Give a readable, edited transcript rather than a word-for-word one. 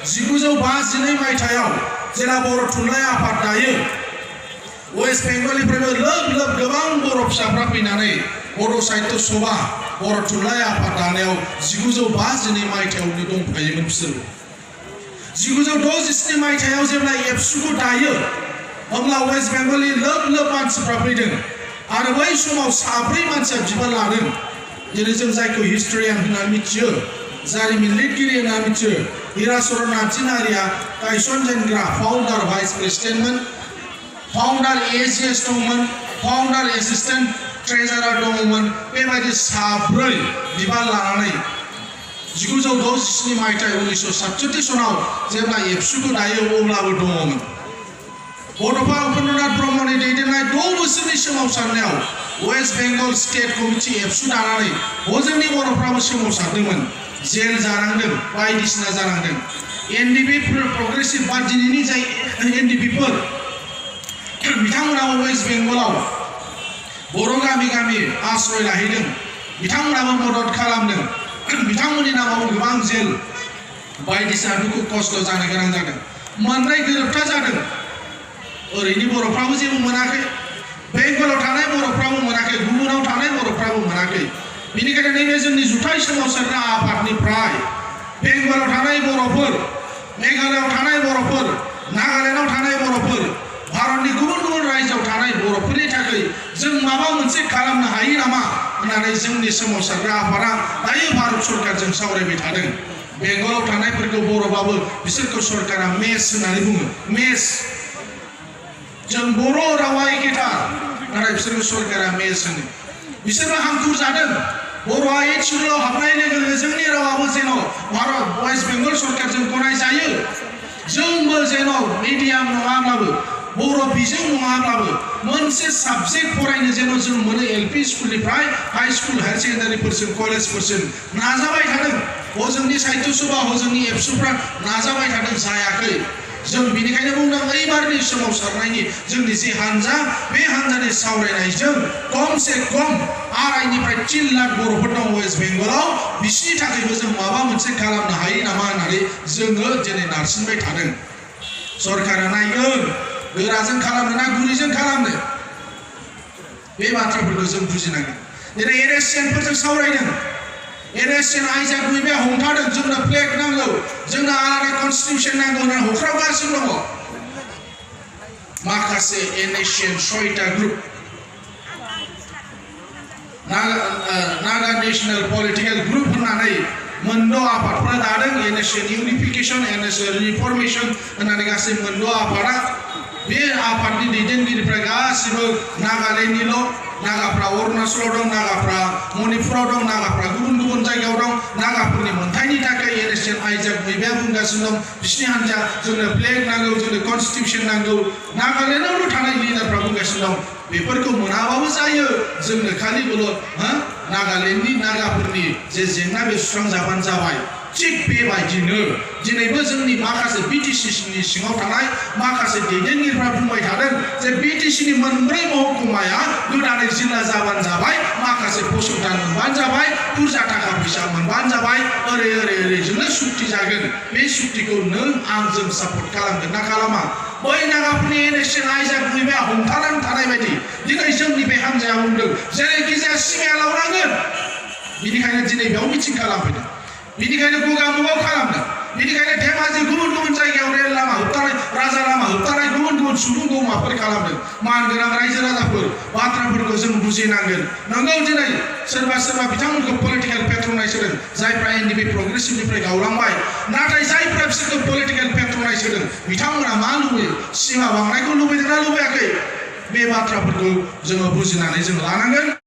1952 मायथाइयाव जेला बर' थुनलाइ आफाद दायो वेस्ट बेंगलनिफ्रायबो लोब गोबां बर' फिसाफ्रा फैनानै बर' साहित्य सभा बर' थुनलाइ आफाद दानायाव 1952 मायथाइयावनो दंफायोमोन बिसोर 1967 मायथाइयाव जेब्ला एबसुखौ दायो अब्ला वेस्ट बेंगलनि लोब मानसिफ्रा फैदों आरो बै समाव साब्रै मानसिया बिबान लादों जेरै जों जायखौ हिस्टोरियान होनना मिथियो जारिमिन लिरगिरि होनना मिथियो हिराचरण नार्जीनारिया गायसनजेनग्रा फाउन्डार भाइस प्रेसिडेन्टमोन फाउन्डार एजिएस दंमोन फाउन्डार एसिस्टेन्ट ट्रेजारार दंमोन बेबायदि साब्रै बिबान लानानै 1967 मायथाइ 1967 सनाव जेब्ला एबसुखौ दायो अब्लाबो दङमोन बड'फा उपेन्द्रनाथ ब्रह्मनि दैदेननाय 6 बोसोरनि सोमावसारनायाव वेस्ट बेंगल स्टेट कमिटि एबसु दानानै हजोंनि बर'फ्राबो सोमावसारदोंमोन जेल जानांदों बायदिसिना जानांदों एनडिपि प्रग्रेसिभ बा दिनैनि जाय एनडिपिफोर बिथांमोनाबो वेस्ट बेंगलाव बर' गामि आश्रय लाहैदों बिथांमोनाबो मदद खालामदों बिथांमोननि नामाव गोबां जेल बायदिसिना दुखु खस्थ' जानो गोनां जादों मोननै गोरोबथा जादों ओरैनो बर'फ्राबो जेबो मोनाखै बेंगलाव थानाय बर'फ्राबो मोनाखै गुबुनाव थानाय बर'फ्राबो मोनाखै बेनिखायनो नैबे जोंनि जुथाइ सोमावसारग्रा आफादनिफ्राय बेंगलाव थानाय बर'फोर मेघालयआव थानाय बर'फोर नागालेण्डआव थानाय बर'फोर भारतनि गुबुन रायजोआव थानाय बर'फोरनि थाखाय जों माबा मोनसे खालामनो हायो नामा होननानै जोंनि सोमावसारग्रा आफादा दायो भारत सरकारजों सावरायबाय थादों बेंगलाव थानायफोरखौ बर'बाबो बिसोरखौ सरकारा मेस होननानै बुङो मेस जों बर' रावा एखेथार नाथाय बिसोरखौ सरकारा मेस होनो बिसोरबो हांखुर जादों बर'आ 8 सिडुलाव हाबनाय लोगो लोगो जोंनि रावाबो जेन' भारत वेस्ट बेंगल सरकारजों गनायजायो जोंबो जेन' मिडियाम नङाब्लाबो बर' बिजों नङाब्लाबो मोनसे साबजेक्ट फरायनो जेन' जों मोनो एलपि स्कुलनिफ्राय हाई स्कुल हायार सेकेन्डारिफोरसिम कलेजफोरसिम नाजाबाय थादों हजोंनि साहित्य सभा हजोंनि एबसुफ्रा नाजाबाय थादों जायाखै जों बिनिखायनो बुंदों एबारनि सोमावसारनायनि जोंनि जे हान्जा बे हान्जानि सावरायनायजों खमसे खम 2.5 निफ्राय 3 लाख बर'फोर दं वेस्ट बेंगलाव बिसिनि थाखायबो जों माबा मोनसे खालामनो हायो नामा होननानै जोङो दिनै नारसिनबाय थादों सरकारा नायगोन गोराजों खालामनो ना गुरैजों खालामनो बे बाथ्राफोरखौ जों बुजिनांगोन दिनै एनएससिएनफोरजों सावरायदों एनएससिएन आइजाक मुइबे हमथादों जोंनो फ्लेग नांगौ जोंनो आलादा कन्स्टिटिउसन नांगौ होननानै होख्रावगासिनो दङ माखासे एनएससिएन 6टा ग्रुप नागा नेशनल पलिटिकल ग्रुप होननानै मोनद' आफादफोरा दादों एनएससिएन इउनिफिकेशन एनएससिएन रिफर्मेशन होननानै गासै मोनद' आफादा बे आफादनि दैदेनगिरिफ्रा गासिबो नागालेण्डनिल' नागाफ्रा अरुणाचलाव दं नागाफ्रा मणिपुराव दं नागाफ्रा गुबुन जायगायाव दं नागाफोरनि मोनथायनि थाखाय एनएससिएन आइजाक मुइबेआ बुंगासिनो दं बिसिनि हान्जा जोंनो फ्लेग नांगौ जोंनो कन्स्टिटिउसन नांगौ नागालेण्डआवल' थानाय लिडारफ्रा बुंगासिनो दं बेफोरखौ मोनाबाबो जायो जोंनो खालिबोल' नागालेण्डनि नागाफोरनि जे जेंना बे सुस्रांजाबानो जाबाय थिग बेबायदिनो दिनैबो जोंनि माखासे बिटिसिनि सिङाव थानाय माखासे दैदेनगिरिफ्रा बुंबाय थादों जे बिटिसिनि मोनब्रै महकुमाया गोदानै जिल्ला जाबानो जाबाय माखासे फसंथान मोनबानो जाबाय बुरजा थाखा फैसा मोनबानो जाबाय ओरैजोंनो सुक्ति जागोन बे सुक्तिखौ नों आंजों सापर्ट खालामगोन ना खालामा बै नागाफोरनि एनएससिएन आइजाक मुइबेआ हमथानानै थानाय बायदि दिनै जोंनि बे हान्जाया बुंदों जेरैखि जाया सिमाया लावनांगोन बेनिखायनो दिनै बेयाव मिटिं खालामफैदों बेनिखायनो गगामुगाव खालामदों बेनिखायनो धेमाजि गुबुन जायगायाव रेल लामा होबथानाय राजा लामा होबथानाय गुबुन सुबुं गौमाफोर खालामदों मानगोनां रायजो राजाफोर बाथ्राफोरखौ जों बुजिनांगोन नंगौ दिनै सोरबा बिथांमोनखौ पलिटिकेल पेट्रनाइज होदों जायफ्रा एनडिपि प्रग्रेसिभनिफ्राय गावलांबाय नाथाय जायफ्रा बिसोरखौ पलिटिकेल पेट्रनाइज होदों बिथांमोना मा लुबैयो सिमा बांनायखौ लुबैदोंना लुबैयाखै बे बाथ्राफोरखौ जोङो बुजिनानै जों लानांगोन।